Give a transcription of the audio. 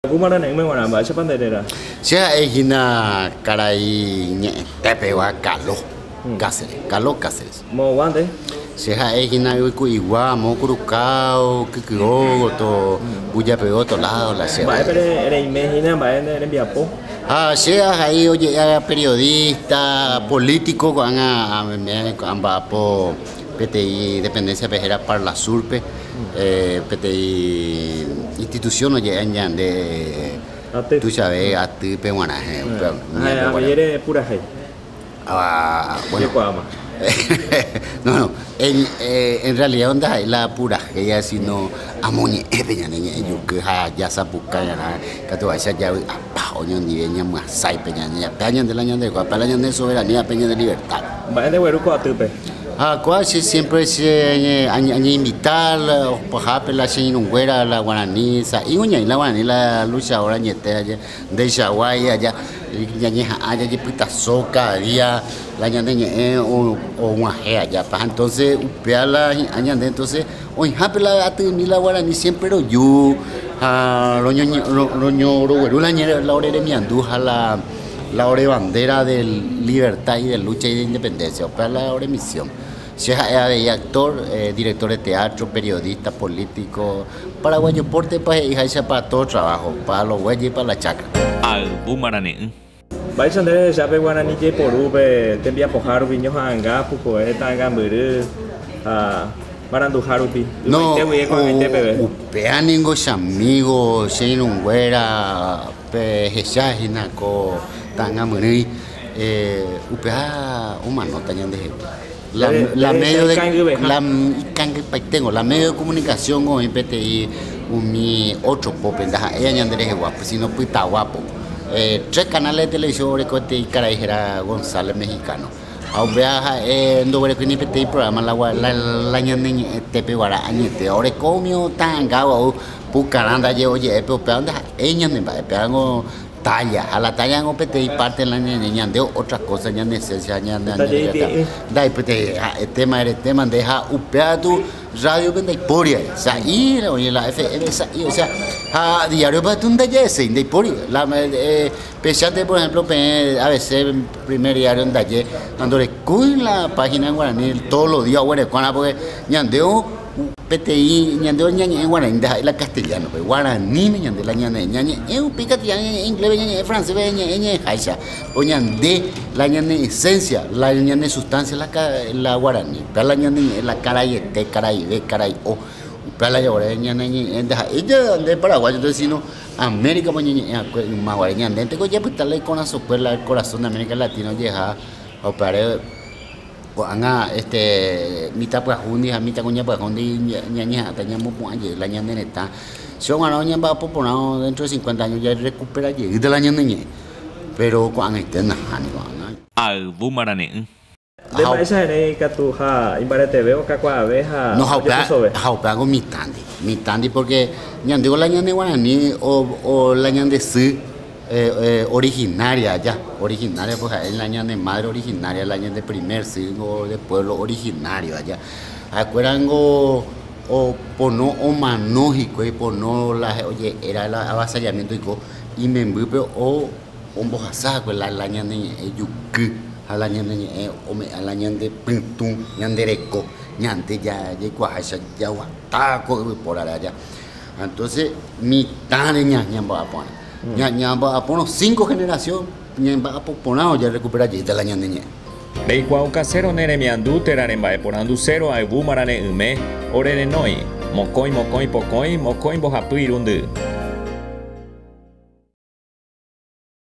Ayvu marane'ỹme g̃uarã, mba'éichapa nde réra? Che ha'e hína karai ñe'ẽte pegua Kalo Cáceres, Kalo Cáceres. Moõgua nde? Che ha'e hína yvyku'igua amo Kurukáu, Kykyó gotyo, Mbujape gotyo lado la che. Mba'épe reime hína, mba'e ne rembiapo? Ha che ahai oje'e periodista, político ko'ág̃a amba'apo peteĩ dependencia-pe héra Parlasur-pe. Peteĩ institución oje'e ñande tuichave atýpe g̃uarã. Ha avei ere purahéi. Bueno, no, no, en realidad ndaha'éi la purahéi sino amoñe'ẽpe ñane ñe'ẽ juky ha jasapukái arã katu vaicha javy'apa oñondive ñamyasãipe ñane, péa ñande la ñande reko, péa la ñande soberanía, péa ñande libertad. Mba'e ndegueru ko atýpe? Ha kóa che siempre che añeinvita opahápe la che irũnguéra la guarani sa'i oñe'ẽ la guarani la luchador añete aje ndeichagua aja ñañeha'ã jajepytaso cada día la ñane ñe'ẽ og̃uahẽ aja pa entonces upéva la hi'ã ñande entonces oĩhápe la atymi la guarani siempre roju ha roñorogueru la ore remiandu ha la La ore bandera de libertad y de lucha y de independencia, upéva la ore misión. Che ha'e avei actor, director de teatro, periodista, político, paraguayo porte pa he'iháicha pa todo trabajo, pa los bueyes y pa la chacra. Ayvu marane'ỹ. Mba'éicha nde rehecha pe guarani jeporu pe tembiapoha rupi ñoha'ãnga, pukoe, ta'ãngambyry ha maranduha rupi, No, ymaite guive ko'ag̃aite peve? upéva ningo chamigo, che irũnguéra Pehecha hína ko ta'anga myrỹi, upéva omanóta ñandehegui. La medio de la ikangypaiténgo, la medio de comunicación oĩ peteĩ umi otro pópe, ndaha'éiva ñande rehegua, sino pytagua po. Tres canales de televisión oreko peteĩ karai héra González mexicano. Ha upéva ha'e ndoguerekói ni peteĩ programa la ñane ñe'ẽtépe guarã añete. Oreko umi ota'angáva ou pukarã ndaje oje'e pe upéva ndaha'éi ñane mba'e. Pévango talla. Ha la talla niko peteĩ parte la ñane ñande otra cosa ñane esencia ha ñane Ndajeiti'ỹ. Ndaipyte ha'etéma eretéma nde ha upéva katu Radio-pe ndaipóri ae, sa'i oĩ la FM sa'i, o sea, ha diario-pe katu ndajaeséi, ndaipóri. La pechánte por ejemplo peẽ ABC primer diario ndaje ha ndorekói la página en guarani todos los días oguerekuárã porque ñande peteĩ ñande ñañe'ẽ guarani ndaha'éi la castellano-pe, guaraníme ñande la ñane ñañe'ẽ upe castellano ñañe'ẽ inglés-pe ñañe'ẽ francés-pe ñañe'ẽ ñe'ẽháicha. Ko ñande, la ñane esencia, la ñane sustancia la, la guarani. Upéva la ñane ñe'ẽ, la karaiete, karaive, karai'o. Upéva la ore ñane ñe'ẽ, ndaha'éi ñande paraguayo entonces, sino América pe oñeñe'ẽ va'ekue yma guare. Ñandénte ko japyta la ikorasõkue, la corazón de América Latina ojeha, ha upévare ko'ág̃a este mitã pyahúndi ha mitãkuña pyahúndi ñañeha'ãta ñamopu'ã jey la ñane retã. Che g̃uarã oñemba'apo porã dentro de 50 años jarecupera jeýta la ñane ñe'ẽ. Péro ko'ag̃aite nahániri ko'ág̃a. Ayvu marane'ỹ. Nde mba'éicha ere ikatu ha imbareteve okakuaave ha No, ha upéva, ojepysove. ha upévango mitãndi. Mitãndi porque ñandévo la ñane guarani o, o la ñande sy eh, eh, originaria aja. Originaria pues ha'e la ñane madre originaria, la ñande primer sy ngo de pueblo originario aja. Ha'ekuérango o pono omano hikuái, pono la oje'éra la avasallamiento oiko. Imembýpe ombohasa hague la la ñane ñe'ẽ juky ha la ñane ñe'ẽ ome'ẽ la ñande pytũ, ñande reko, ñande jaikuaaháicha jaguata ko yvypórare aja. Entonces mitãre ñamba'aporã. Ñamba'apórõ cinco generación ñamba'apo porã ojerecupera jeýta la ñane ñe'ẽ. Reikuaaukasérõ ne remiandu térã remba'eporandusérõ ayvu marane'ỹme, ore renói, mokõi mokõi pokõi mokõi mbohapy irundy.